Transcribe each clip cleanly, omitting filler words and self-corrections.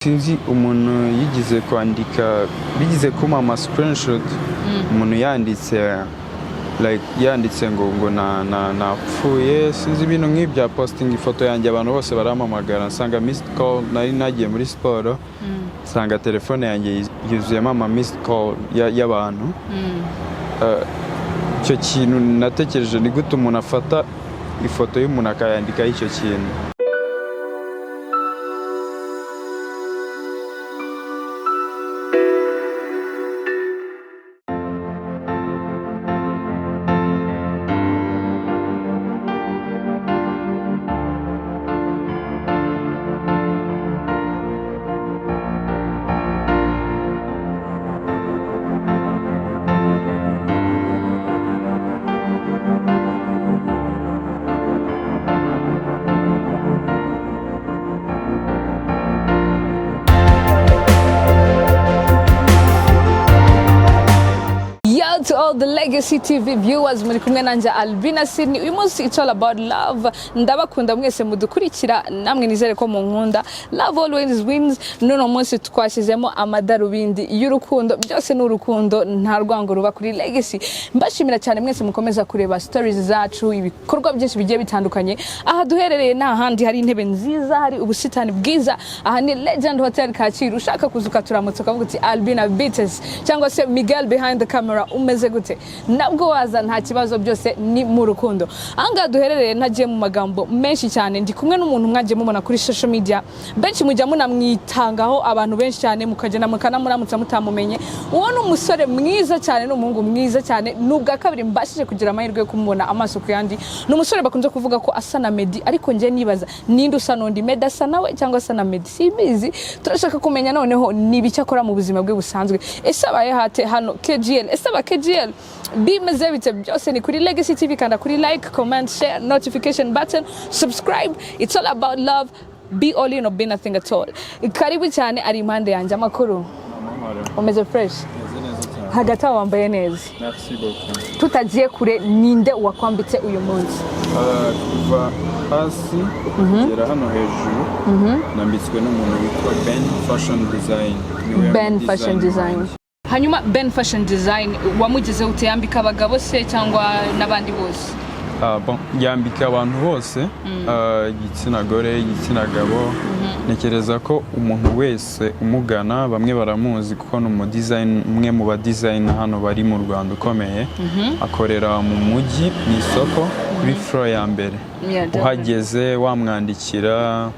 Sinzi umuntu yigize kwandika, bigize kuma ama screenshot, umuntu yanditse, like yanditse ngo na napfuye, sinzi, ibintu nk'ibya posting ifoto yanjye. Abantu bose barampamagara, nsanga missed call. Nari nagiye muri siporo, nsanga telefone yanjye yuzuyemo ama missed call y'abantu. Icyo kintu natekereje, ni gute umuntu afata ifoto y'umuntu akayandikaho icyo kintu? Yo, to all the Legacy TV viewers, muri kumwe nanjye Albina Sydney. Uyu munsi it's all about love. Ndabakunda mwese mudukurikira, namwe nizere ko munkunda. Love always wins. N'uno munsi twashyizemo amadarubindi y'urukundo. Byose ni urukundo, nta rwango ruba kuri Legacy. Mbashimira cyane mwese mukomeza kureba stories zacu, ibikorwa byinshi bigiye bitandukanye. Aha duherereye nta handi, hari intebe nziza, hari ubusitani bwiza. Aha ni Legend Hotel Kacyiru. Ushaka kuza ukaturamutsa, ukavuga uti "Albina Beaters" cyangwa se "Miguel behind the camera umeze gute", nabwo waza, nta kibazo, byose ni mu rukundo. Ahangaha duherereye, ntagiye mu magambo menshi cyane, ndi kumwe n'umuntu mwagiye mubona kuri social media, benshi mujya munamwitangaho, abantu benshi cyane mukagenda mukanamuramutsa mutamumenye. Uwo ni umusore mwiza cyane, ni umuhungu mwiza cyane. Ni ubwa kabiri mbashije kugira amahirwe yo kumubona amaso ku yandi. Ni umusore bakunze kuvuga ko asa na Meddy, ariko njye nibaza ninde usa n'undi, Meddy asa nawe cyangwa asa na Meddy, simbizi. Turashaka kumenya noneho ni ibiki akora mu buzima bwe busanzwe. Ese abaye hate hano KGL? Ese aba KGL bimeze bite? Byose ni kuri Legacy TV. Kanda kuri like, comment, share, notification button, subscribe. It's all about love. Be all in or be nothing at all. Karibu cyane, ari impande yanjye. Amakuru? Umeze fresh? Meze neza cyane. Hagati aho wambaye neza. Merci beaucoup. Tutagiye kure, ninde wakwambitse uyu munsi? Kuva hasi kugera hano hejuru nambitswe n'umuntu witwa Ben Fashion Design. Niwe Ben Fashion Design. wanjye. Hanyuma Ben Fashion Design wamugezeho ute? Yambika abagabo se cyangwa n'abandi bose? Bon, yambika abantu bose, igitsina gore, igitsina gabo. Ntekereza ko umuntu wese umugana, bamwe baramuzi kuko ni umudesign, umwe mu badesigner hano bari mu Rwanda ukomeye. Akorera mu mujyi, mu isoko, kuri floor ya mbere. Yeah, definitely. Uhageze wamwandikira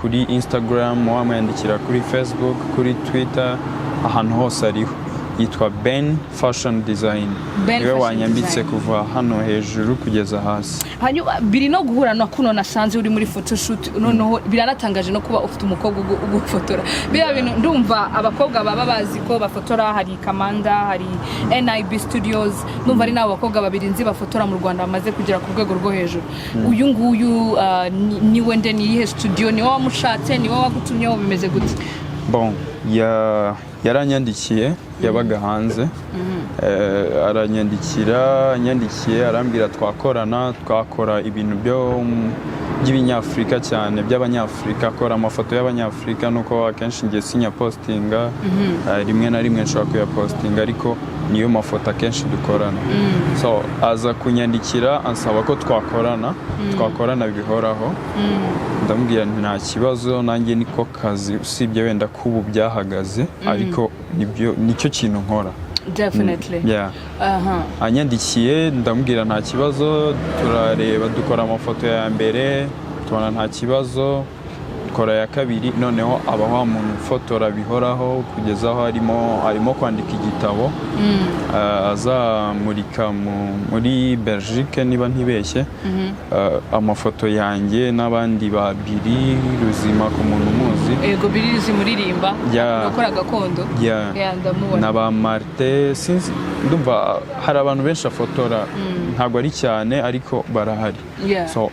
kuri Instagram, wamwandikira kuri Facebook, kuri Twitter, ahantu hose ariho. Yitwa Ben Fashion Design. Ben Niwe Fashion wanyambitse Design. kuva hano hejuru kugeza hasi. Hanyuma biri no guhura na kuno nasanze uri muri photoshoot. Noneho biranatangaje no kuba ufite umukobwa ugufotora biriya bintu. Ndumva abakobwa baba bazi ko bafotora, hari Kamanda, hari NIB Studios, ndumva ari n'abo bakobwa babiri nzi bafotora mu Rwanda bamaze kugera ku rwego rwo hejuru. Uyu nguyu ni wende, ni iyihe studio? Ni wowe wamushatse? Ni wowe wagutumyeho? Bimeze gute? Bon, yaranyandikiye, yabaga hanze. Aranyandikira, anyandikiye arambwira twakorana, twakora ibintu byo by'ibinyafurika cyane, by'abanyafurika, akora amafoto y'abanyafurika. Nuko akenshi ngiye sinyapostinga, rimwe na rimwe nshobora kuyapostinga, ariko niyo mafoto akenshi dukorana. So aza kunyandikira ansaba ko twakorana bihoraho. Ndamubwira nti nta kibazo, nanjye niko kazi, usibye wenda ko ubu byahagaze, ariko nibyo, nicyo kintu nkora. Definitely. Yeah. Anyandikiye ndamubwira nta kibazo, turareba, dukora amafoto ya mbere, tubona nta kibazo, dukora ya kabiri. Noneho aba wa muntu ufotora bihoraho kugeza aho arimo kwandika igitabo, azamurika muri Belgique niba ntibeshye. Amafoto yanjye n'abandi ba Biri Ruzima, ku muntu umuzi. Ego, Biri zimuririmba. Yeah. Gukora gakondo. Yeah. Yeah, ndamubona. Na ba Martin, sinzi, ndumva hari abantu benshi afotora, ntabwo ari cyane ariko barahari. So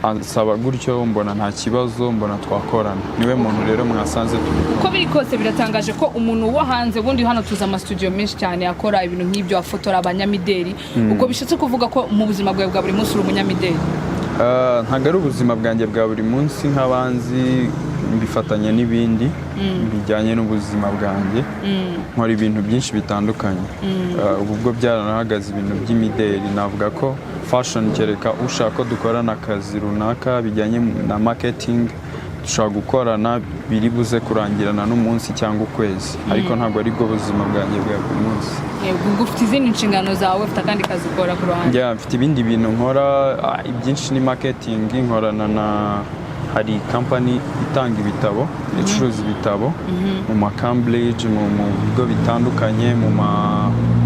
ansaba gutyo, mbona nta kibazo, mbona twakorana. Niwe muntu rero mwasanze turi kumwe. Uko biri kose biratangaje ko umuntu wo hanze, ubundi hano tuzi amasitudiyo menshi cyane akora ibintu nk'ibyo, afotora abanyamideli. Ubwo bishatse kuvuga ko mu buzima bwawe bwa buri munsi uri umunyamideli? Ntabwo ari ubuzima bwanjye bwa buri munsi nk'abanzi. mbifatanya n'ibindi bijyanye n'ubuzima bwanjye. Nkora ibintu byinshi bitandukanye. Ubu bwo byaranahagaze, ibintu by'imideli. Navuga ko fashion, kereka ushaka ko dukorana akazi runaka bijyanye na marketing, dushobora gukorana biri buze kurangirana n'umunsi cyangwa ukwezi, ariko ntabwo ari bwo buzima bwanjye bwa buri munsi. Yego, ubwo ufite izindi nshingano zawe, ufite akandi kazi ukora ku ruhande? Yeah, mfite ibindi bintu nkora. Ibyinshi ni marketing. Nkorana na, hari company itanga ibitabo, icuruza ibitabo mu ma Cambridge, mu bigo bitandukanye, mu ma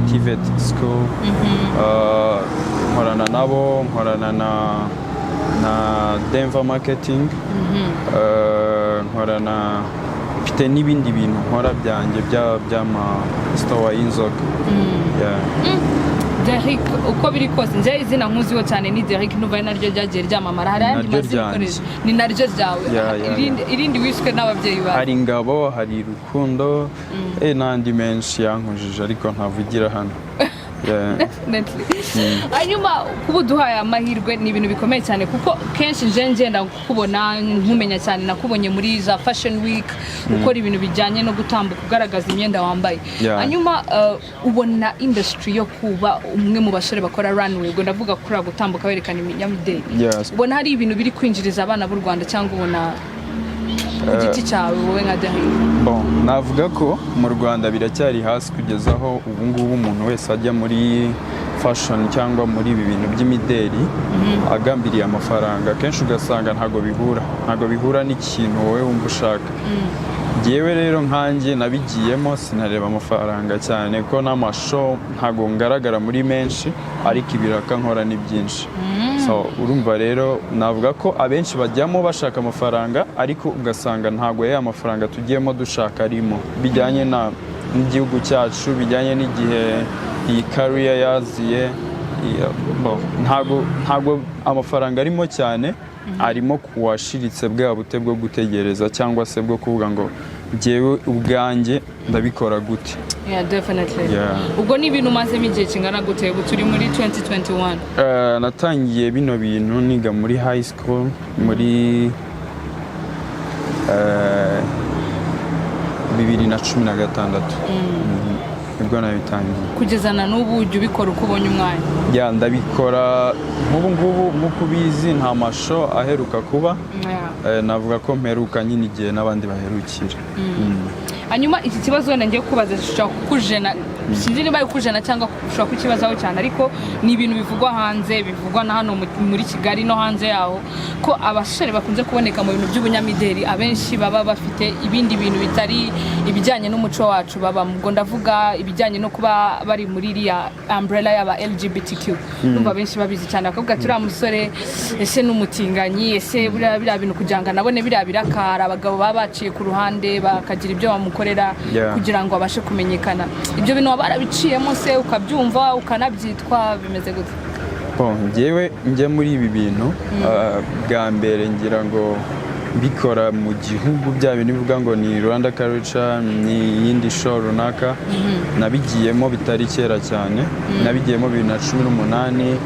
TVET school. Nkorana nabo, nkorana na Denver Marketing. Nkorana, mfite n'ibindi bintu nkora byanjye by'ama store y'inzoga. Yeah. Derrick, uko biri kose njye izina nkuziho cyane ni Derrick, nuva ari naryo ryagiye ryamamara. Hari ayandi Naryo mazina ryanjye. ukoresha? Ni naryo ryawe? Yeah. Irindi wiswe n'ababyeyi bawe? Hari Ingabo, hari Rukundo, n'andi menshi yankujije ariko ntavugira hano. Yeah. Definitely. Hanyuma kuba uduhaye amahirwe ni ibintu bikomeye cyane, kuko kenshi nje ngenda kukubona, nkumenya cyane, nakubonye muri za fashion week ukora ibintu bijyanye no gutambuka ugaragaza imyenda wambaye. Hanyuma ubona industry yo kuba umwe mu basore bakora runway, ubwo ndavuga kuri gutambuka werekana iminyamideli, ubona hari ibintu biri kwinjiriza abana b'u Rwanda, cyangwa ubona ku giti cyawe, wowe nka Derrick? Bon, navuga ko mu Rwanda biracyari hasi, kugeza aho ubu ngubu umuntu wese ajya muri fashion cyangwa muri ibi bintu by'imideli agambiriye amafaranga. Akenshi ugasanga ntabwo bihura n'ikintu wowe wumva ushaka. Njyewe rero nkanjye nabigiyemo sinareba amafaranga cyane, ko n'ama show ntabwo ngaragara muri menshi, ariko ibiraka nkora ni byinshi. So urumva rero, navuga ko abenshi bajyamo bashaka amafaranga, ariko ugasanga ntabwo ya mafaranga tugiyemo dushaka arimo, bijyanye na n'igihugu cyacu, bijyanye n'igihe iyi career yaziye. Bon, ntabwo amafaranga arimo cyane, arimo kuwashiritse bwa bute bwo gutegereza cyangwa se bwo kuvuga ngo njyewe ubwanjye ndabikora gute. Yeah, definitely. Ubwo ni ibintu umazemo igihe kingana gute? Ubu turi muri 2021. Natangiye bino bintu niga muri high school muri 2016. Nibwo nabitangiye. Kugeza na n'ubu ujya ubikora uko ubonye umwanya? Yeah, ndabikora. Nk'ubu ngubu, nk'uko ubizi, nta ma show aheruka kuba. Navuga ko mperuka nyine igihe n'abandi baherukira. Hanyuma iki kibazo wenda ngiye kubaza gishobora kukujena, sinzi niba ari kujena cyangwa ushobora kukibazaho cyane, ariko ni ibintu bivugwa hanze, bivugwa na hano muri Kigali no hanze yaho, ko abasore bakunze kuboneka mu bintu by'ubunyamideli abenshi baba bafite ibindi bintu bitari ibijyanye n'umuco wacu baba. Ubwo ndavuga ibijyanye no kuba bari muri iriya umbrella y'aba LGBTQ. Numva benshi babizi cyane, bakavuga ati: "Uriya musore ese ni umutinganyi? Ese buriya biriya bintu kugira ngo anabone biriya biraka, hari abagabo baba baciye ku ruhande bakagira ibyo bamukorera kugira ngo abashe kumenyekana?" Ibyo bintu waba warabiciyemo se, ukabyumva, ukanabyitwa, bimeze gute? Bon, njyewe njya muri ibi bintu bwa mbere, ngira ngo mbikora mu gihugu, bya bintu bivuga ngo ni Rwanda culture, ni iyindi show runaka, nabigiyemo bitari kera cyane. Nabigiyemo 2018,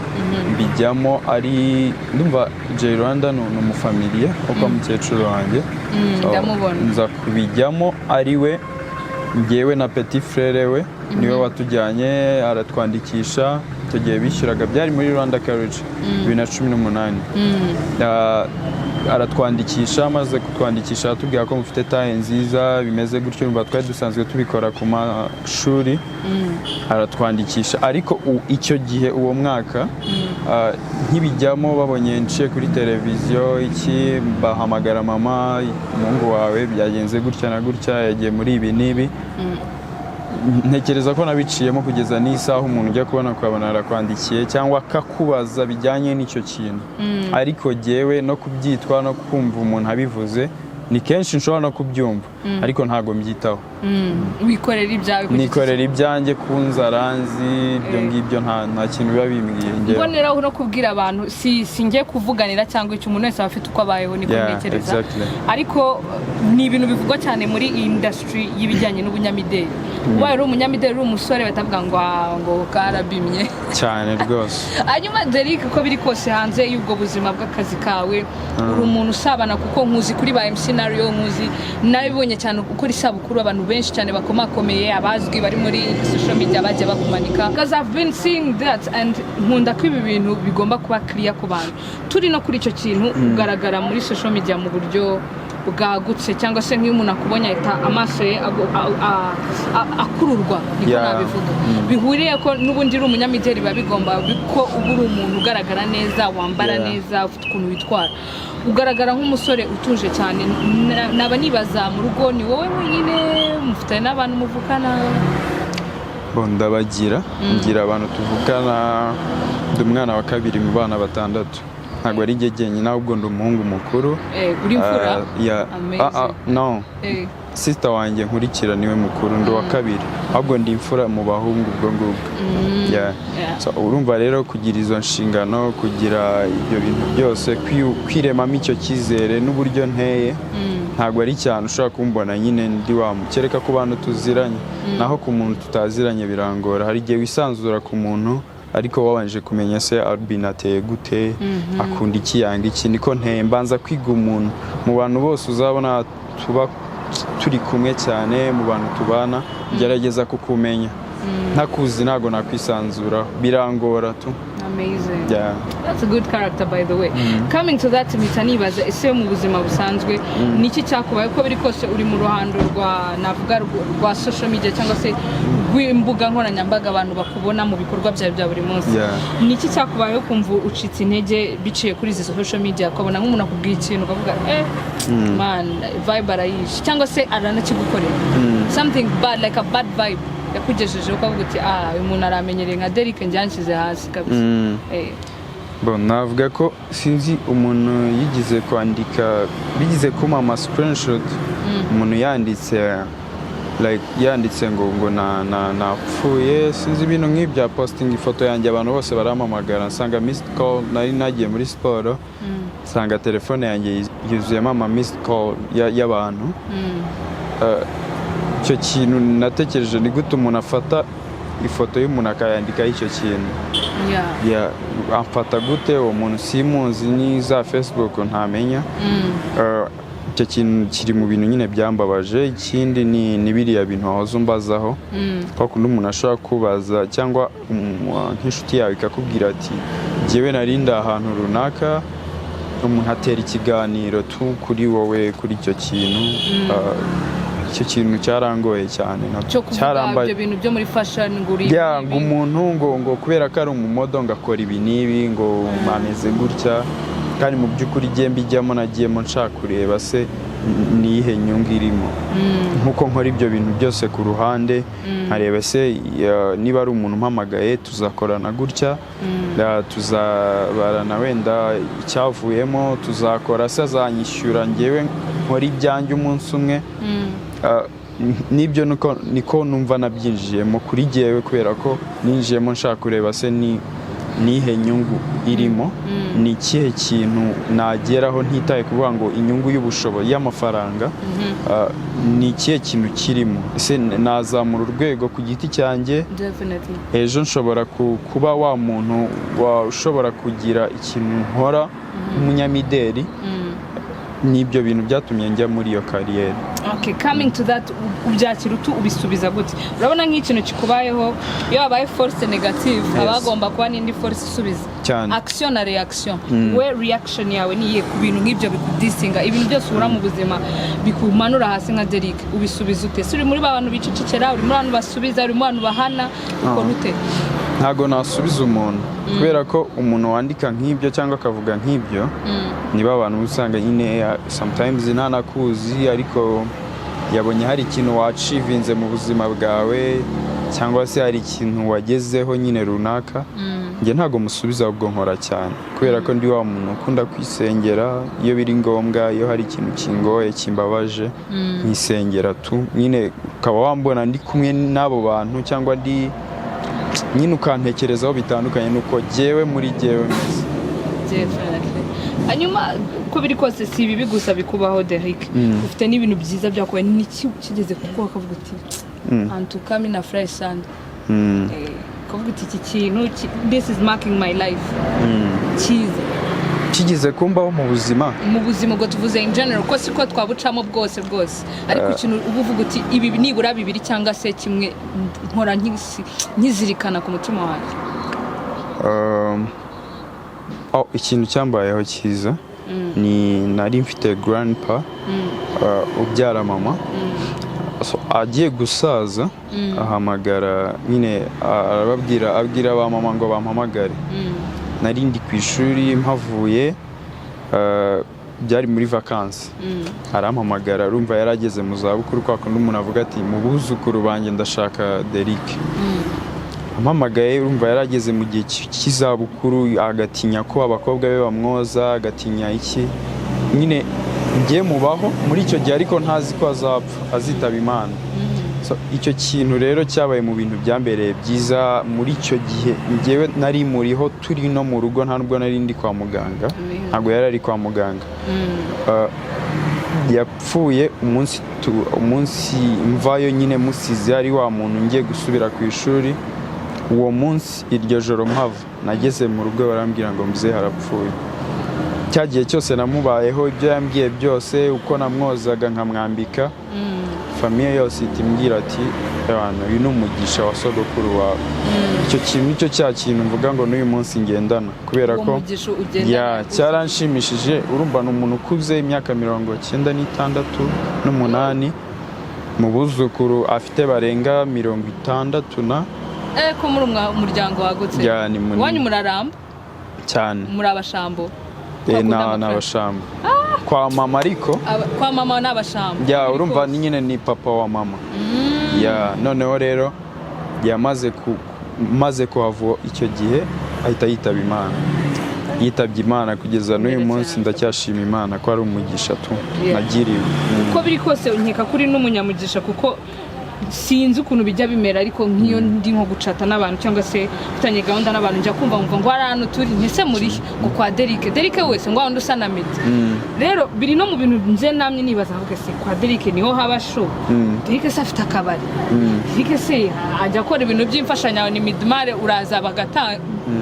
mbijyamo ari ndumva Jay Rwanda ni umufamiliye wo kwa mukecuru wanjye. So, Ndamubona. nza kubijyamo ari we, njyewe na petit frère we, niwe watujyanye aratwandikisha. Icyo gihe bishyuraga, byari muri Rwanda Culture 2018. Aratwandikisha, amaze kutwandikisha aratubwira ko mufite taille nziza, bimeze gutyo. Urumva twari dusanzwe tubikora ku mashuri. Aratwandikisha, ariko icyo gihe uwo mwaka nkibijyamo babonye nciye kuri televiziyo iki, bahamagara mama: "Umuhungu wawe byagenze gutya na gutya, yagiye muri ibi n'ibi." Ntekereza ko nabiciyemo kugeza n'isaha umuntu ujya kubona ukabona arakwandikiye cyangwa akakubaza bijyanye n'icyo kintu, ariko jyewe no kubyitwa no kumva umuntu abivuze ni kenshi nshobora no kubyumva, ariko ntabwo mbyitaho. Wikorera ibyawe ku giti. Nikorera ibyanjye ku nzara nzi ibyo ngibyo, nta kintu biba bimbwiye njyewe. Mboneraho no kubwira abantu, si njye kuvuganira cyangwa icyo, umuntu wese aba afite uko abayeho, niko ntekereza. Ariko ni ibintu bivugwa cyane muri iyi industry y'ibijyanye n'ubunyamideli. Ubaye uri umunyamideli, uri umusore, batavuga ngo "Ah, ngo karabimye." Cyane rwose. Hanyuma Derek, uko biri kose hanze y'ubwo buzima bw'akazi kawe, uri umuntu usabana, kuko nkuzi kuri ba MC Nario, nkuzi nabibonye cyane ukora isabukuru, abantu benshi cyane bakomakomeye, abazwi bari muri social media bagiye bakumanika, because I've been seeing that and nkunda ko ibi bintu bigomba kuba clear ku bantu. Turi no kuri icyo kintu, ugaragara muri social media mu buryo bwagutse, cyangwa se nk'iyo umuntu akubonye ahita amaso ye akururwa, niko nabivuga, bihuriye ko n'ubundi uri umunyamideli, biba bigomba ko uba uri umuntu ugaragara neza, wambara neza, ufite ukuntu witwara, ugaragara nk'umusore utuje cyane. Naba nibaza, mu rugo ni wowe wenyine, mufitanye n'abantu muvukana? Bo ndabagira, ngira abantu tuvukana. Ndi umwana wa kabiri mu bana batandatu. Ntabwo ari njye jyenyine, ahubwo ndi umuhungu mukuru. Uri imfura? Yeah. Amazing. Ah, no, sister wanjye nkurikira niwe mukuru, ndi uwa kabiri, ahubwo ndi imfura mu bahungu ubwo ngubwo. Yeah. So, urumva rero kugira izo nshingano, kugira ibyo bintu byose, kwiremamo icyo cyizere n'uburyo nteye, ntabwo ari cyane ushobora kumbona nyine ndi wa kereka ku bantu tuziranye. Naho ku muntu tutaziranye birangora. Hari igihe wisanzura ku muntu ariko wabanje kumenya se Albin ateye gute, akunda iki, yanga iki. Niko nteye, mbanza kwiga umuntu. Mu bantu bose uzabona tuba turi kumwe cyane, mu bantu tubana, ngerageza kukumenya. Ntakuzi ntabwo nakwisanzuraho, birangora tu. Amazing. Yeah. That's a good character, by the way. Coming to that, mpita nibaza, ese mu buzima busanzwe niki cyakubaye? Uko biri kose uri mu ruhando rwa, navuga, rwa social media cyangwa se rw'imbuga nkoranyambaga, abantu bakubona mu bikorwa byawe bya buri munsi. Niki cyakubayeho kumva ucitse intege biciye kuri izi social media, ukabona nk'umuntu akubwiye ikintu ukavuga "Man, vibe arayishe," cyangwa se aranakigukorera something bad, like a bad vibe yakugejejeho, ukavuga uti "Ah, uyu muntu aramenyereye nka Derek, njyanshyize hasi kabisa"? Bon, navuga ko sinzi umuntu yigize kwandika, bigize kumpa ama screenshot, umuntu yanditse, like yanditse ngo na napfuye, sinzi, ibintu nk'ibya, posting ifoto yanjye, abantu bose barampamagara, nsanga missed call. Nari nagiye muri siporo, nsanga telefone yanjye yuzuyemo ama missed call y'abantu. Icyo kintu natekereje, ni gute umuntu afata ifoto y'umuntu akayandikaho icyo kintu? Ya, amfata gute uwo muntu? Simuzi, ni za Facebook ntamenya. Icyo kintu kiri mu bintu nyine byambabaje. Ikindi ni biriya bintu wahoze umbazaho, kwa kundi umuntu ashobora kubaza cyangwa nk'inshuti yawe ikakubwira ati "Jyewe nari ndi ahantu runaka," umuntu atera ikiganiro tu kuri wowe kuri icyo kintu. Icyo kintu cyarangoye cyane. Cyo kuvuga ibyo bintu byo muri fashion, ngo uri Ya, ngo umuntu ngo kubera ko ari umumodel ngo akora ibi n'ibi, ngo ameze gutya, kandi mu by'ukuri igihe mbijyamo nagiyemo nshaka kureba se ni iyihe nyungu irimo, nkuko nkora ibyo bintu byose ku ruhande, nkareba se niba ari umuntu umpamagaye tuzakorana gutya, tuzabarana, wenda icyavuyemo tuzakora, se azanyishyura, ngewe nkora ibyanjye umunsi umwe. Nibyo niko numva nabyinjiyemo kuri jyewe, kubera ko ninjiyemo nshaka kureba se ni nihe nyungu irimo, ni ikihe kintu nageraho, ntitaye kuvuga ngo inyungu y'ubushobozi y'amafaranga. Ni ikihe kintu kirimo? Ese nazamura urwego ku giti cyanjye? Ejo nshobora kuba wa muntu ushobora kugira ikintu nkora nk'umunyamideli. N'ibyo bintu byatumye njya muri iyo career. Okay, coming to that, ubyakira utu, ubisubiza gute? Urabona nk'ikintu kikubayeho, iyo habaye force negative, haba hagomba kuba n'indi force isubiza. Cyane. Action na reaction. We reaction yawe ni iyihe ku bintu nk'ibyo bikudisinga, ibintu byose uhura mu buzima bikumanura hasi? Nka Derek, ubisubiza ute? Si uri muri ba bantu bicecekera, uri muri bantu basubiza, uri mu bantu bahana, ukora ute? Ntabwo nasubiza umuntu, kubera ko umuntu wandika nk'ibyo cyangwa akavuga nk'ibyo niba abantu usanga nyine sometimes ntanakuzi, ariko yabonye hari ikintu wachievinze mu buzima bwawe cyangwa se hari ikintu wagezeho nyine runaka. Njye ntabwo musubiza, ahubwo nkora cyane, kubera ko ndi wa muntu ukunda kwisengera iyo biri ngombwa. Iyo hari ikintu kingoye, kimbabaje, nkisengera tu nyine, ukaba wambona ndi kumwe n'abo bantu, cyangwa ndi nyine ukantekerezaho bitandukanye nuko jyewe muri jyewe meze. Definitely. Hanyuma uko biri kose, si ibibi gusa bikubaho, Derek. Ufite n'ibintu byiza byakubaye. Niki kigeze kuko ukavuga uti "Antuka mina fresh sana"? Ukavuga uti "Iki kintu this is marking my life," cyiza. Kigeze kumbaho mu buzima? Mu buzima, ubwo tuvuze in general, ko siko twabucamo bwose bwose, ariko ikintu uba uvuga uti "Ibi nibura bibiri cyangwa se kimwe nkora nkizirikana ku mutima wanjye." Oh, ikintu cyambayeho cyiza ni nari mfite grandpa ubyara mama. So, agiye gusaza, ahamagara nyine, arababwira, abwira ba mama ngo bampamagare. Nari ndi ku ishuri mpavuye, byari muri vacances. Arampamagara, urumva yari ageze mu zabukuru, kwa kundi umuntu avuga ati "Mu buzukuru banjye ndashaka Derek." Ampamagaye, urumva yari ageze mu gihe cy'izabukuru, agatinya ko abakobwa be bamwoza, agatinya iki nyine. Ngiye mubaho muri icyo gihe, ariko ntazi ko azapfa, azitaba Imana. So, icyo kintu rero cyabaye mu bintu byambereye byiza muri icyo gihe. Njyewe nari muriho, turi no mu rugo, nta nubwo nari ndi kwa muganga. Ntabwo yari ari kwa muganga. Yapfuye umunsi mvayo nyine, musize ari wa muntu, ngiye gusubira ku ishuri uwo munsi. Iryo joro mpava, nageze mu rugo barambwira ngo mzee harapfuye. Cya gihe cyose namubayeho, ibyo yambwiye byose, uko namwozaga, nkamwambika, famille yose ihita imbwira ati "Abantu, uyu ni umugisha wa sogokuru wawe." Icyo kintu nicyo cya kintu mvuga ngo n'uyu munsi ngendana, kubera Uwo ko mugisha ugendana. Ya, cyaranshimishije. Urumva ni umuntu ukuze, imyaka 98, mu buzukuru afite barenga 60 na. Ko muri umuryango wagutse. Ya, ni munini. Iwanyu muraramba. Cyane. Muri abashambo. Na Bakunda amafaranga. Ni abashambo kwa mama, ariko Kwa mama ni abashambo. Ya, urumva ni nyine ni papa wa mama. Ya, noneho rero yamaze ku maze kuhava icyo gihe, ahita yitaba Imana. Yitabye Imana, kugeza n'uyu Mbere munsi cyane. ndacyashima Imana ko ari umugisha tu nagiriwe. Uko biri kose, nkeka ko uri n'umunyamugisha, kuko sinzi ukuntu bijya bimera, ariko nk'iyo ndi nko gucata n'abantu cyangwa se mfitanye gahunda n'abantu, njya kumva nkumva ngo hari ahantu turi, ntese muri ngo kwa Derek. Derek wese ngo wundi usa na Meddy. Rero biri no mu bintu nje namye nibaza, avuga se kwa Derek niho haba show? Derek se afite akabari? Derek se ajya akora ibintu by'imfashanyo? Ni midmare, uraza bagatanga.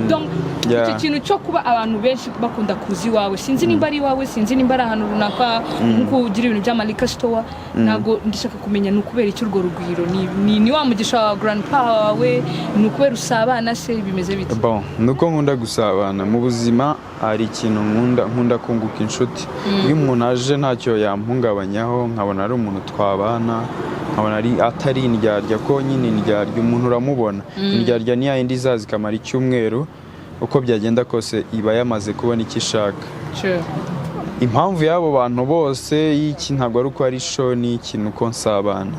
Donc, icyo kintu cyo kuba abantu benshi bakunda kuza iwawe, sinzi nimba ari iwawe, sinzi nimba ari ahantu runaka, nkuko ugira ibintu by'ama liquor store, ntabwo ndashaka kumenya ni ukubera icyo urwo rugwiro. Ni wa mugisha wa grandpa wawe? Ni ukubera usabana se? Bimeze bite? Bon, nuko nkunda gusabana. Mu buzima hari ikintu nkunda, nkunda kunguka inshuti. Iyo umuntu aje ntacyo yampungabanyaho, nkabona ari umuntu twabana, nkabona ari atari indyarya, ko nyine indyarya umuntu uramubona. Indyarya ni yayindi izaza ikamara icyumweru, uko byagenda kose iba yamaze kubona icyo ishaka. Impamvu y'abo bantu bose y'iki, ntabwo ari uko ari show, ni ikintu uko nsabana,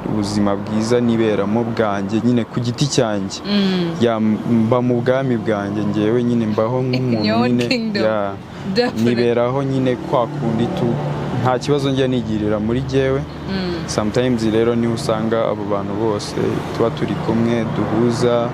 ubuzima bwiza niberamo bwanjye nyine ku giti cyanjye. Ya, mba mu bwami bwanjye ngewe nyine, mbaho nk'umuntu Your own nyine. kingdom. Ya, Definitely. niberaho nyine kwa kundi tu, nta kibazo njya nigirira muri jyewe. Sometimes rero niho usanga abo bantu bose tuba turi kumwe duhuza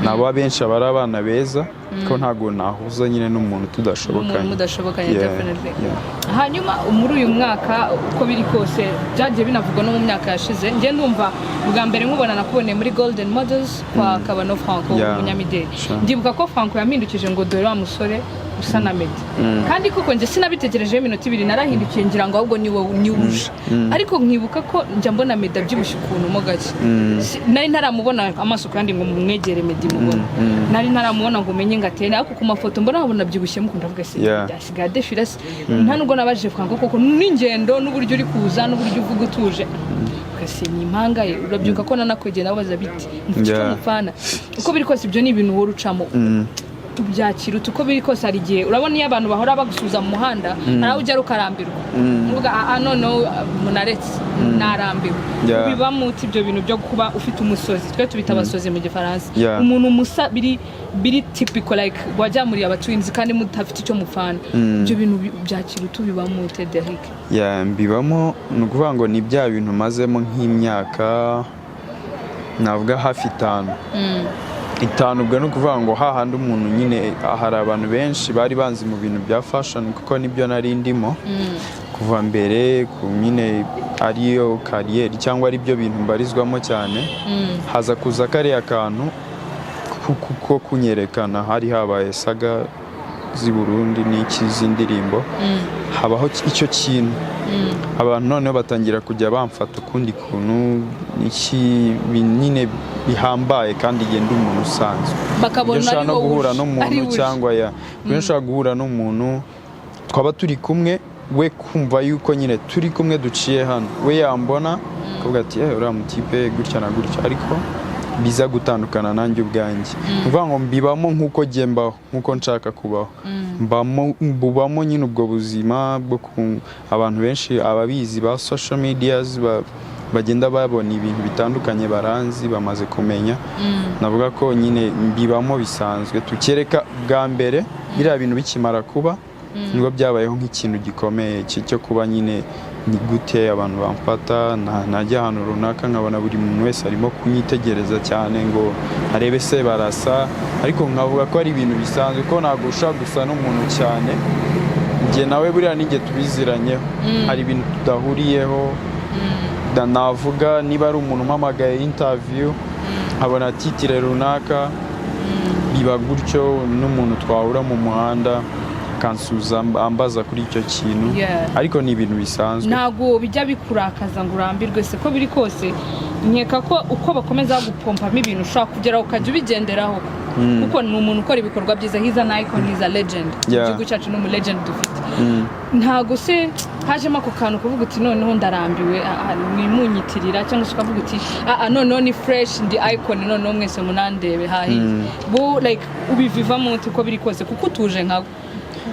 nabo, abenshi aba ari abana beza, ko ntabwo nahuza nyine n'umuntu tudashobokanye. Umuntu mudashobokanye. Yeah, Definitely. yeah. Hanyuma muri uyu mwaka, uko biri kose, byagiye binavugwa no mu myaka yashize, njye ndumva bwa mbere nkubona nakuboneye muri Golden Models kwa Kabano Franco, umunyamideli. Ndibuka ko Franco yampindukije ngo "Dore wa musore usa na Meddy." Kandi koko njye sinabitekerejeho iminota 2, narahindukiye ngira ngo ahubwo ni wowe, ni uje. Ariko nkibuka ko njya mbona Meddy abyibushye ukuntu mo gake. Nari ntaramubona amaso kandi ngo mumwegere Meddy mubone, nari ntaramubona ngo umenye ngo ateye, ariko ku mafoto mbona nkabona abyibushye mukunda, ndavuga se byasigaye adefira se? Nta nubwo nabajije Franco, koko n'ingendo n'uburyo uri kuza n'uburyo uvuga utuje, ugase ni impanga ye. Urabyuka ko nanakwegera nabaza biti mufite icyo mupfana. Uko biri kose, ibyo ni ibintu uhora ucamo. Ubyakira ute? Uko biri kose hari igihe urabona iyo abantu bahora bagusuhuza mu muhanda, hari aho ugera ukarambirwa, uvuga: "Ah, ah, noneho munaretse, narambiwe." Ubibamo ute ibyo bintu byo kuba ufite umusozi? Twe tubita abasozi mu Gifaransa. Umuntu musa biri typical, like wajya muri aba twins kandi mudafite icyo mupfana. Ibyo bintu byakira ute? Ubibamo ute, Derek? Yeah, mbibamo, ni ukuvuga ngo ni bya bintu mazemo nk'imyaka navuga hafi 5. Ubwo ni ukuvuga ngo hahandi umuntu nyine, hari abantu benshi bari banzi mu bintu bya fashion, kuko nibyo nari ndimo kuva mbere, ku nyine ariyo career cyangwa ari byo bintu mbarizwamo cyane. Haza kuza kariya kantu ko kunyerekana. Hari habaye saga z'i Burundi n'iki z'indirimbo, habaho icyo kintu, abantu noneho batangira kujya bamfata ukundi kuntu, iki nyine bihambaye, kandi igenda umuntu usanzwe. Bakabona Iyo ushobora ari no wowe guhura uje, n'umuntu ari uje. cyangwa ya iyo ushobora guhura n'umuntu twaba turi kumwe, we kumva yuko nyine turi kumwe, duciye hano, we yambona akavuga ati: "Eh, uriya mutipe gutya na gutya," ariko biza gutandukana nanjye ubwanjye. Ni ukuvuga ngo mbibamo nk'uko njye mbaho, nk'uko nshaka kubaho, mbamo, mbubamo nyine ubwo buzima bwo ku abantu benshi ababizi ba social medias bagenda babona ibintu bitandukanye, baranzi, bamaze kumenya. Navuga ko nyine mbibamo bisanzwe, tukereka bwa mbere biriya bintu bikimara kuba, nibwo byabayeho nk'ikintu gikomeye cyo kuba nyine ni gute abantu bamfata, najya ahantu runaka nkabona buri muntu wese arimo kunyitegereza cyane ngo arebe se barasa. Ariko nkavuga ko ari ibintu bisanzwe, ko ntabwo ushobora gusa n'umuntu cyane. Njye nawe buriya n'igihe tubiziranyeho, hari ibintu tudahuriyeho. Navuga niba ari umuntu umpamagaye interview, nkabona titre runaka, biba gutyo. N'umuntu twahura mu muhanda akansuza, ambaza kuri icyo kintu. Ariko ni ibintu bisanzwe. Ntabwo bijya bikurakaza ngo urambirwe se? Ko biri kose nkeka ko uko bakomeza bagupompamo ibintu, ushobora kugeraho ukajya ubigenderaho, kuko ni umuntu ukora ibikorwa byiza. He's an icon, he's a legend mu gihugu cyacu, ni umu legend dufite. Ntabwo se hajemo ako kantu kuvuga uti: "Noneho ndarambiwe, ah, ah, mwimunyitirira," cyangwa se ukavuga uti: "Ah, ah, noneho ni fresh, ndi icon, noneho mwese munandebe hahiye"? Bo like ubivivamo ute, uko biri kose, kuko utuje nkawe?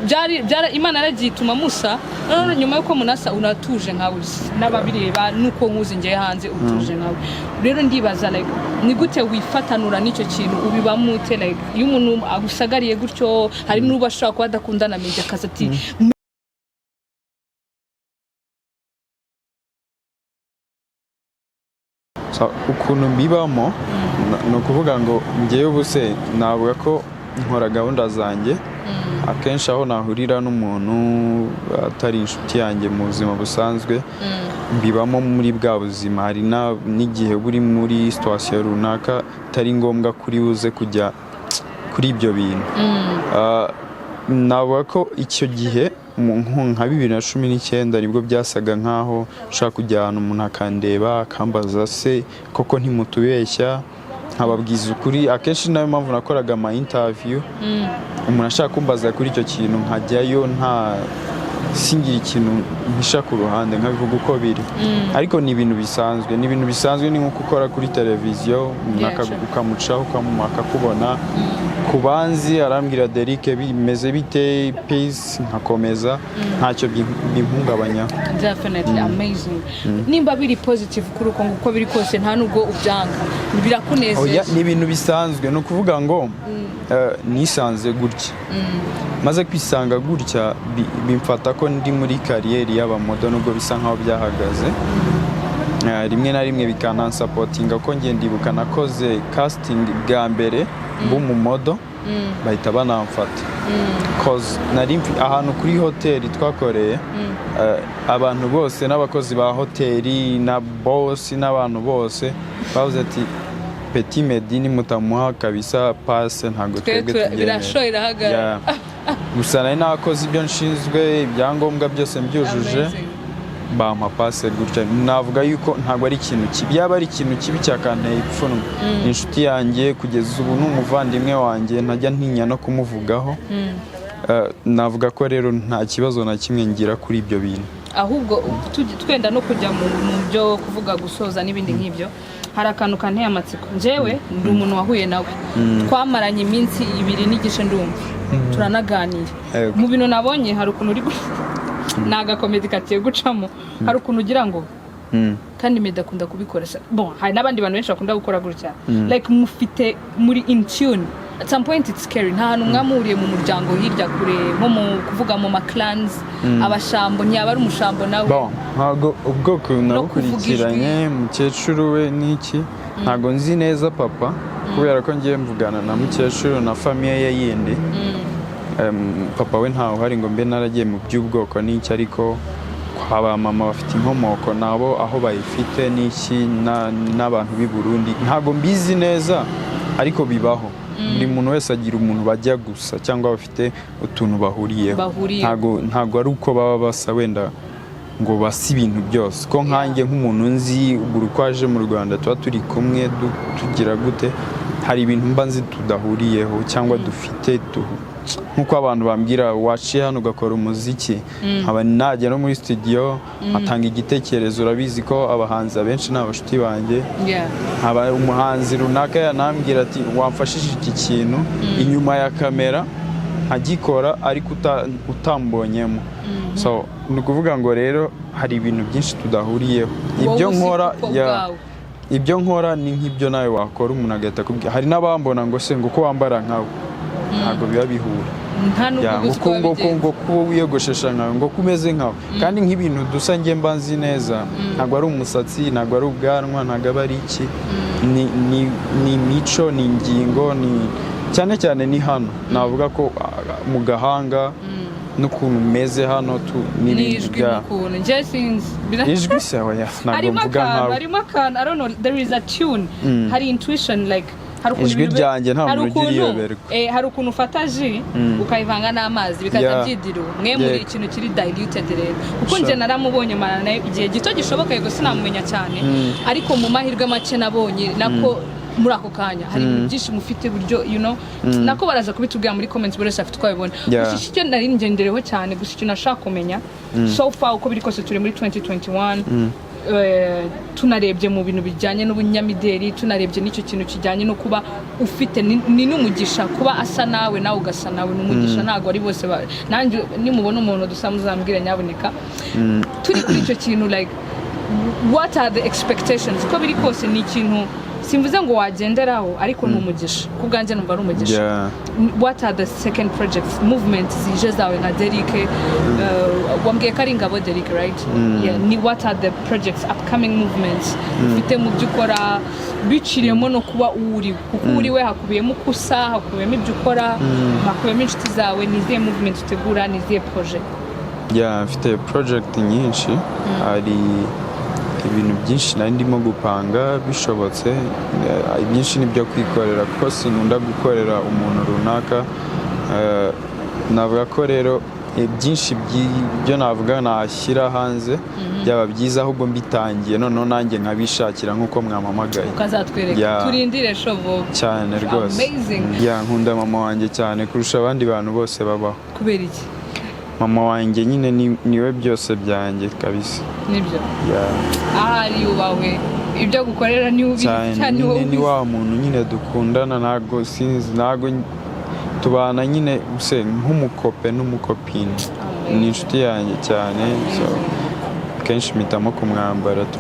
Byari Imana yaragiye ituma musa, noneho nyuma y'uko munasa unatuje nkawe, n'ababireba nuko nkuzi ngiye hanze utuje nkawe. Rero ndibaza, like ni gute wifatanura n'icyo kintu? Ubibamo ute, like iyo umuntu agusagariye gutyo? Hari n'uba ashobora kuba adakundana media, akaza ati So, ukuntu mbibamo ni ukuvuga ngo ngewe ubu se navuga ko nkora gahunda zanjye. Akenshi aho nahurira n'umuntu atari inshuti yanjye mu buzima busanzwe, mbibamo muri bwa buzima. Hari n'igihe buri muri situation runaka itari ngombwa kuri buze kujya kuri ibyo bintu. Ah, navuga ko icyo gihe nka 2019 nibwo byasaga nkaho nshaka kujya ahantu, umuntu akandeba akambaza: "Se koko ntimutubeshya?" Nkababwiza ukuri. Akenshi nayo mpamvu nakoraga ama interview, umuntu ashaka kumbaza kuri icyo kintu nkajyayo, nta singira ikintu mpisha ku ruhande, nkabivuga uko biri. Ariko ni ibintu bisanzwe, ni ibintu bisanzwe, ni nko gukora kuri televiziyo, umuntu ukamucaho, akakubona ku banzi, arambwira: "Derek, bimeze bite? Peace," nkakomeza, ntacyo bimpungabanyaho. Definitely amazing. Nimba biri positive kuri uko nguko, biri kose nta nubwo ubyanga, birakunezeza. Oya, ni ibintu bisanzwe. Ni ukuvuga ngo nisanze gutya, maze kwisanga gutya bimfata ko ndi muri career y'aba model, nubwo bisa nkaho byahagaze. Rimwe na rimwe bikanansupportinga, ko njye ndibuka nakoze casting bwa mbere b'umu model, bahita banamfata, 'cause nari ahantu kuri hoteli twakoreye, abantu bose n'abakozi ba hoteli na boss n'abantu bose bavuze ati: "Petit Meddy nimutamuha kabisa passe, ntabwo twe twebwe tubyemera." Birashoye, irahagarara. Yeah. Gusa nari nakoze ibyo nshinzwe, ibyangombwa byose mbyujuje, Amazing. bampa passe gutya. Navuga yuko ntabwo ari ikintu kibi. Yaba ari ikintu kibi cyakanteye ipfunwe. Ni inshuti yanjye kugeza ubu, ni umuvandimwe wanjye, ntajya ntinya no kumuvugaho. Navuga ko rero nta kibazo na kimwe ngira kuri ibyo bintu. Ahubwo twenda no kujya mu byo kuvuga, gusoza n'ibindi nk'ibyo, hari akantu kanteye amatsiko. Njyewe ndi umuntu wahuye nawe, twamaranye iminsi 2 n'igice, ndumva turanaganira. Mu bintu nabonye, hari ukuntu uri ni agakomedi kagiye gucamo, hari ukuntu ugira ngo kandi Meddy akunda kubikora. Bon, hari n'abandi bantu benshi bakunda gukora gutya, like mufite muri in tune. At some point it's scary. Nta hantu mwamuriye mu muryango hirya kure, nko mu kuvuga mu ma clans, abashambo, ntiyaba ari umushambo nawe? Bon, ntabwo ubwoko No kuvuga. nabukurikiranye. Mukecuru we n'iki, ntabwo nzi neza papa, kubera ko ngiye mvugana na mukecuru na famille ye yindi. Papa we ntawe uhari ngo mbe naragiye mu by'ubwoko n'iki, ariko kwa ba mama bafite inkomoko nabo aho bayifite n'iki n'abantu b'i Burundi. Ntabwo mbizi neza, ariko bibaho, buri muntu wese agira umuntu bajya gusa cyangwa bafite utuntu bahuriyeho. Bahuriyeho. Ntabwo ari uko baba basa wenda ngo base ibintu byose, ko nkanjye nk'umuntu nzi buri uko aje mu Rwanda tuba turi kumwe, tugira gute, hari ibintu mba nzi tudahuriyeho cyangwa dufite nk'uko abantu bambwira waciye hano ugakora umuziki, nkaba najya no muri studio nkatanga igitekerezo. Urabizi ko abahanzi abenshi ni abashuti banjye. Nkaba umuhanzi runaka yanambwira ati: "Wamfashije iki kintu", inyuma ya kamera nkagikora, ariko utambonyemo. So ni ukuvuga ngo rero hari ibintu byinshi tudahuriyeho. Ibyo Wowe uzi nkora kuko ya bwawe. Ibyo nkora ni nk'ibyo nawe wakora, umuntu agahita akubwira. Hari n'abambona ngo se ngo ko wambara nkawe, ntabwo biba bihura. Nta n'ubwo Ya, ngo uzi uko ko ngo ko wabigenza. Ngo kuba wiyogoshesha nkawe, ngo ko umeze nkawe, kandi nk'ibintu dusa njye mba nzi neza ntabwo ari umusatsi, ntabwo ari ubwanwa, ntabwo aba ari iki, ni imico, ni ingingo, ni cyane cyane ni hano navuga ko mu gahanga n'ukuntu umeze hano tu n'ibindi. N'ijwi. Bya N'ukuntu njye sinzi. Ijwi se? Oya, ntabwo Harimo mvuga akantu nkawe. Harimo akantu, I don't know, there is a tune, hari intuition, like hari ukuntu Ijwi ryanjye nta hari muntu ujya uriyoberwa. Hari ukuntu ufata jus ukayivanga n'amazi bikaza byidiriwe. Mwe muri ikintu kiri diluted rero, kuko njye naramubonye, marana nawe igihe gito gishoboka, yego sinamumenya cyane, ariko mu mahirwe make nabonye nako muri ako kanya hari ibintu byinshi mufite buryo nako baraza kubitubwira muri comments, buri wese afite uko abibona. Gusa icyo nari ngendereho cyane, gusa icyo nashaka kumenya, so far uko biri kose turi muri 2021, tunarebye mu bintu bijyanye n'ubunyamideli, tunarebye n'icyo kintu kijyanye no kuba ufite ni n'umugisha kuba asa nawe, nawe ugasa nawe, ni umugisha, ntabwo ari bose nanjye nimubona umuntu dusa muzambwire nyaboneka. Turi kuri icyo kintu, like what are the expectations? Uko biri kose ni ikintu simvuze ngo wagenderaho, ariko ni umugisha, ku bwanjye numva ari umugisha. What are the second projects, movement zije zawe nka Derek? Wambwiye ko ari Ngabo Derek, right? Yeah, ni what are the projects, upcoming movements ufite mu byo ukora, biciriyemo no kuba uwo uriwe, kuko uwo uriwe hakubiyemo uko usa, hakubiyemo ibyo ukora, hakubiyemo inshuti zawe. Ni izihe movement utegura? Ni izihe projet? Yeah, mfite project nyinshi. Hari ibintu byinshi nari ndimo gupanga bishobotse. Ibyinshi ni ibyo kwikorera, kuko sinkunda gukorera umuntu runaka. Navuga ko rero byinshi byo navuga nashyira hanze byaba byiza ahubwo mbitangiye noneho nanjye nkabishakira nk'uko mwampamagaye. Ukazatwereka. Turindire shovo. Cyane rwose. Amazing. Yeah, nkunda mama wanjye cyane kurusha abandi bantu bose babaho. Kubera iki? Mama wanjye nyine niwe byose byanjye kabisa. Nibyo. Yeah. Ahari yubahwe, ibyo gukorera niwe ubizi. Cyane. Cyane wowe Nyine ni ubizi. wa muntu nyine dukundana, ntabwo sinzi, ntabwo tubana nyine se nk'umukope n'umukopine, ni inshuti yanjye cyane, so kenshi mpitamo kumwambara tu.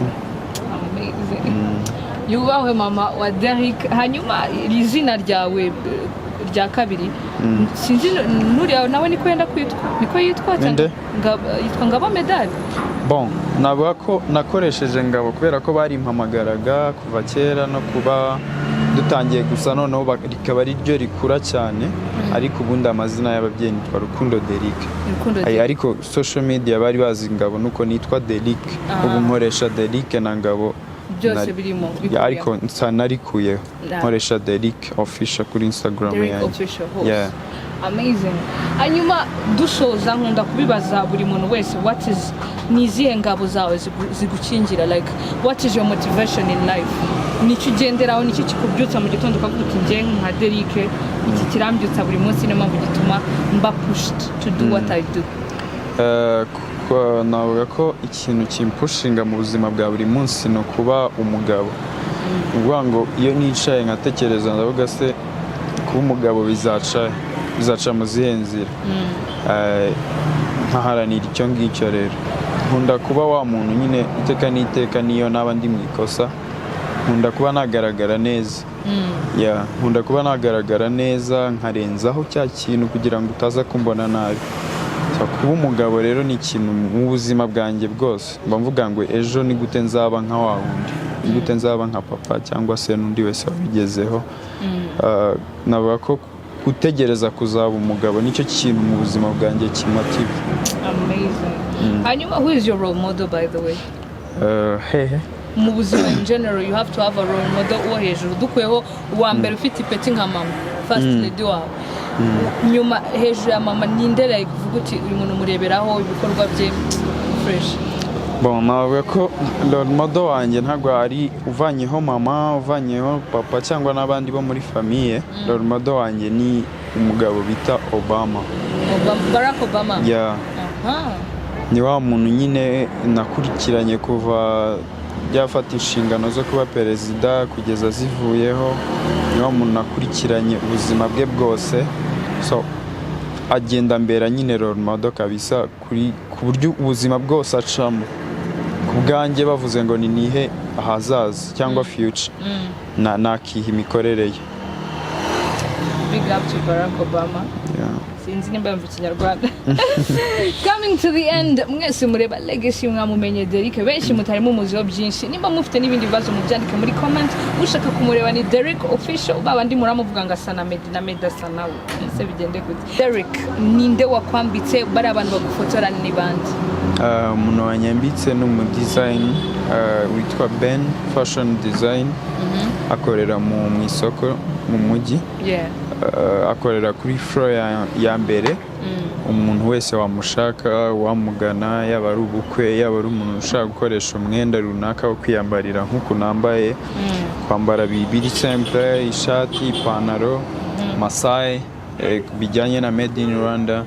Amazing. Yubahwe mama wa Derek. Hanyuma iri zina ryawe rya kabiri, sinzi nuriya nawe niko yenda kwitwa, niko yitwa cyangwa? Ninde? Yitwa Ngabo Medali. Bon, navuga ko nakoresheje Ngabo kubera ko barimpamagaraga kuva kera, no kuba dutangiye gusa noneho rikaba ari ryo rikura cyane, ariko ubundi amazina y'ababyeyi nitwa Rukundo Derek. Rukundo Ay, Derek. ariko social media bari bazi Ngabo, nuko nitwa Derek. Ubu nkoresha Derek na Ngabo. Byose birimo. Ya, ariko nsa narikuyeho. Nkoresha Derek Official kuri Instagram Derek yanjye. Official hose. Yeah. Amazing. Hanyuma dusoza, nkunda kubibaza buri muntu wese, what is, ni izihe ngabo zawe zigukingira? Like what is your motivation in life? Nicyo ugenderaho, nicyo kikubyutsa mu gitondo ukavuga uti: "Njye nka Derek iki kirambyutsa buri munsi, niyo mpamvu gituma mba pushed to do what I do"? Navuga ko ikintu kimpushinga mu buzima bwa buri munsi ni ukuba umugabo. Ni ukuvuga ngo iyo nicaye nkatekereza, ndavuga: "Se kuba umugabo bizaca mu zihe nzira?" Nkaharanira icyo ngicyo. Rero nkunda kuba wa muntu nyine iteka n'iteka, niyo naba ndi mu ikosa, nkunda kuba nagaragara neza. Yeah, nkunda kuba nagaragara neza, nkarenzaho cya kintu kugira ngo utaza kumbona nabi. So, kuba umugabo rero ni ikintu mu buzima bwanjye bwose mba mvuga ngo: "Ejo ni gute nzaba nka wa wundi? Ni gute nzaba nka papa cyangwa se n'undi wese wabigezeho?" Navuga ko gutegereza kuzaba umugabo nicyo kintu mu buzima bwanjye kimotiva. Amazing. Hanyuma, who is your role model, by the way? Hehe? Mu buzima in general, you have to have a role model uwo hejuru. Dukuyeho uwa mbere ufite ipeti nka mama, first lady wawe, nyuma hejuru ya mama ninde, like uvuga uti: "Uyu muntu mureberaho ibikorwa bye fresh"? Bon, navuga ko role model wanjye ntabwo ari uvanyeho mama, uvanyeho papa cyangwa n'abandi bo muri famille. Role model wanjye ni umugabo bita Obama. Obama, Barack Obama? Yeah. Ni wa muntu nyine nakurikiranye kuva yafata inshingano zo kuba perezida kugeza zivuyeho. Ni wa muntu nakurikiranye ubuzima bwe bwose, so agenda mbera nyine role model kabisa, kuri ku buryo ubuzima bwose acamo. Ku bwanjye, bavuze ngo ni nihe ahazaza cyangwa future, na nakiha imikorere ye. Big up to Barack Obama. Yeah. Sinzi nimba yumva Ikinyarwanda. Coming to the end, mwese mureba Legacy, mwamumenye Derek. Benshi mutari mumuziho byinshi. Nimba mufite n'ibindi bibazo, mubyandike muri comment. Ushaka kumureba ni Derek Official. Babandi muramuvuga ngo asa na Meddy, na Meddy asa nawe, ese bigende gute? Derek, ninde wakwambitse? Bari abantu bagufotora ni bande? Umuntu wanyambitse ni umudesign witwa Ben Fashion Design, akorera mu isoko mu mujyi. Akorera kuri floor ya mbere. Umuntu wese wamushaka, wamugana, yaba ari ubukwe, yaba ari umuntu ushaka gukoresha umwenda runaka wo kwiyambarira nk'uku nambaye, kwambara biri simple, ishati, ipantaro, masayi, bijyanye na made in Rwanda.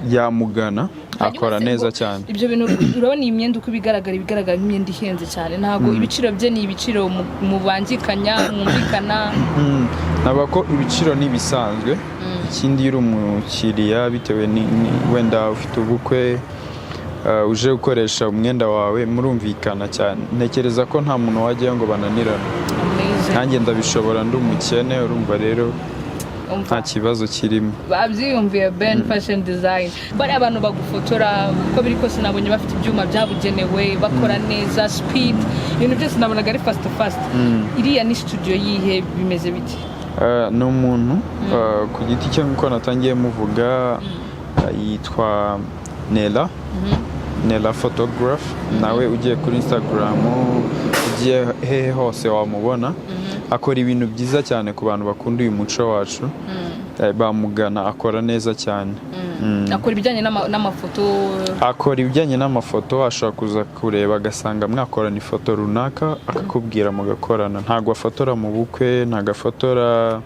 Yamugana, akora Hanyuma se neza ngo cyane. Ibyo bintu, urabona iyi myenda uko ibigaragara nk'imyenda ihenze cyane. Ntabwo ibiciro bye ni ibiciro mubangikanya, mwumvikana? Navuga ko ibiciro ni ibisanzwe. Ikindi, iyo uri umukiriya, bitewe wenda ufite ubukwe, uje gukoresha umwenda wawe, murumvikana cyane. Ntekereza ko nta muntu wajyayo ngo bananirane. Amazing. Nanjye ndabishobora, ndi umukene, urumva rero Umva. nta kibazo kirimo. Babyiyumviye, Ben Fashion Design. Bariya abantu bagufotora, uko biri kose nabonye bafite ibyuma byabugenewe, bakora neza, speed, ibintu byose nabonaga ari fast fast. Iriya ni studio yihe? Bimeze bite? Ni umuntu ku giti cye, nk'uko natangiye muvuga, yitwa Nela, Nela Photograph. Nawe ugiye kuri Instagram, ugiye hehe hose wamubona. Akora ibintu byiza cyane. Ku bantu bakunda uyu muco wacu, bamugana, akora neza cyane. Akora ibijyanye n'amafoto? Akora ibijyanye n'amafoto. Ashobora kuza kureba agasanga mwakorana ifoto runaka, akakubwira mugakorana. Ntabwo afotora mu bukwe, ntabwo afotora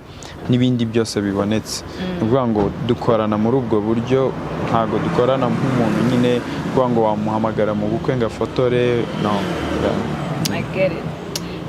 n'ibindi byose bibonetse. Ni ukuvuga ngo dukorana muri ubwo buryo, ntabwo dukorana nk'umuntu nyine kuvuga ngo wamuhamagara mu bukwe ngo afotore, no. Yeah. I get it.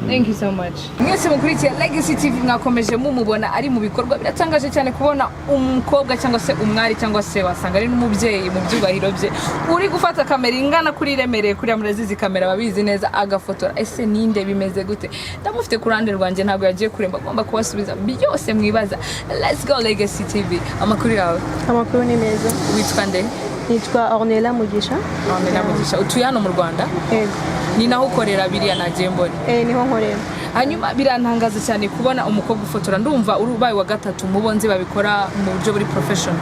Thank you so much. Mwese mukurikiye Legacy TV, mwakomeje mumubona ari mu bikorwa. Biratangaje cyane kubona umukobwa cyangwa se umwari, cyangwa se wasanga ari n'umubyeyi mu byubahiro bye, uri gufata kamera ingana kuri, iremereye kuriya, murazizi kamera babizi neza, agafotora. Ese ninde? Bimeze gute? Ndamufite ku ruhande rwanjye, ntabwo yagiye kuremba, agomba kubasubiza byose mwibaza. Let's go, Legacy TV. Amakuru yawe? Amakuru ni meza. Witwa nde? Nitwa Ornella Mugisha. Ornella Mugisha, utuye hano mu Rwanda? Yego. Ni naho ukorera biriya nagiye mbona? Eh, niho nkorera. Hanyuma birantangaza cyane kubona umukobwa ufotora. Ndumva uri ubaye wa gatatu mu bo nzi babikora mu buryo buri professional.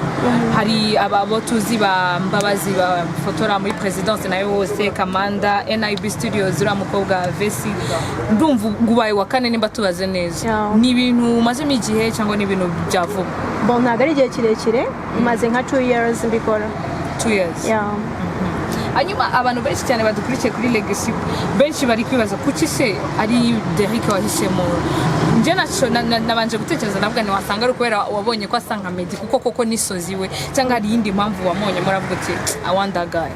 Hari ababo tuzi ba Mbabazi bafotora muri presidence nayo hose, Kamanda, NIB Studios, uriya mukobwa Vesi. Ndumva ubaye wa kane nimba tubaze neza. Ni ibintu umazemo igihe cyangwa ni ibintu bya vuba? Bon, ntabwo ari igihe kirekire, maze nka 2 years mbikora. 2 years? Yeah. Hanyuma abantu benshi cyane badukurikiye kuri Legacy, benshi bari kwibaza kuki se ari Derek wahisemo. Njye nabanje gutekereza, navuga ntiwasanga ari ukubera wabonye ko asa nka Meddy, kuko koko ni sosie we, cyangwa hari iyindi mpamvu wamubonye muravuga uti: "I want that guy"?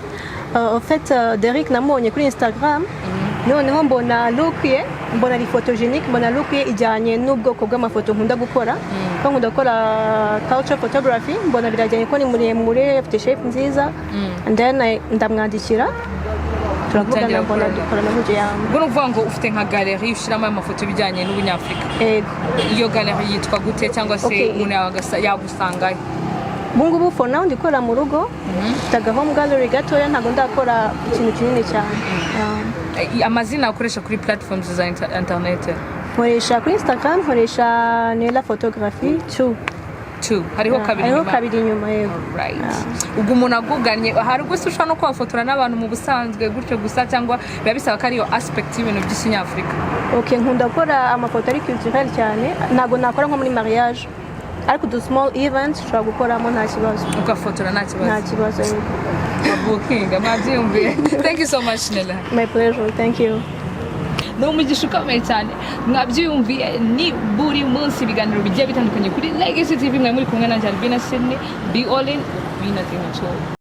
En fait, Derek namubonye kuri Instagram, noneho mbona look ye, mbona ari photogenic, mbona look ye ijyanye n'ubwoko bw'amafoto nkunda gukora, ko nkunda gukora culture photography. Mbona birajyanye ko ni muremure, afite shape nziza, and then ndamwandikira, turavugana. Mutangira Mbona gukorana. dukorana mu gihe. Ubwo ni ukuvuga ngo ufite nka galerie ushyiramo ayo mafoto y'ibijyanye n'ubunyafurika? Ego. Iyo galerie yitwa gute, cyangwa se umuntu yagusangayo? Ubu ngubu for now ndikora mu rugo, mfite aga home gallery gatoya, ntabwo ndakora ikintu kinini cyane. Amazina ukoresha kuri platforms za internet? Nkoresha kuri Instagram, nkoresha Nela Photography 2. Two, hariho kabiri Hariho inyuma. kabiri inyuma, yego. Right. Ubwo umuntu agugannye, hari ubwo se ushobora no kuhafotora n'abantu mu busanzwe gutyo gusa, cyangwa biba bisaba ko ariyo aspect y'ibintu by'ikinyafurika? Ok, nkunda gukora amafoto ari culturel cyane. Ntabwo nakora nko muri mariage, ariko udu small events ushobora gukoramo nta kibazo. Ugafotora nta Nta kibazo? kibazo, yego. Mabukinga mwabyiyumviye. Thank you so much, Nela. My pleasure, thank you. Ni umugisha ukomeye cyane. Mwabyiyumviye, ni buri munsi ibiganiro bigiye bitandukanye kuri Legacy TV. Mwe muri kumwe nanjye, Albina Sydney. Be all in, be nothing at all.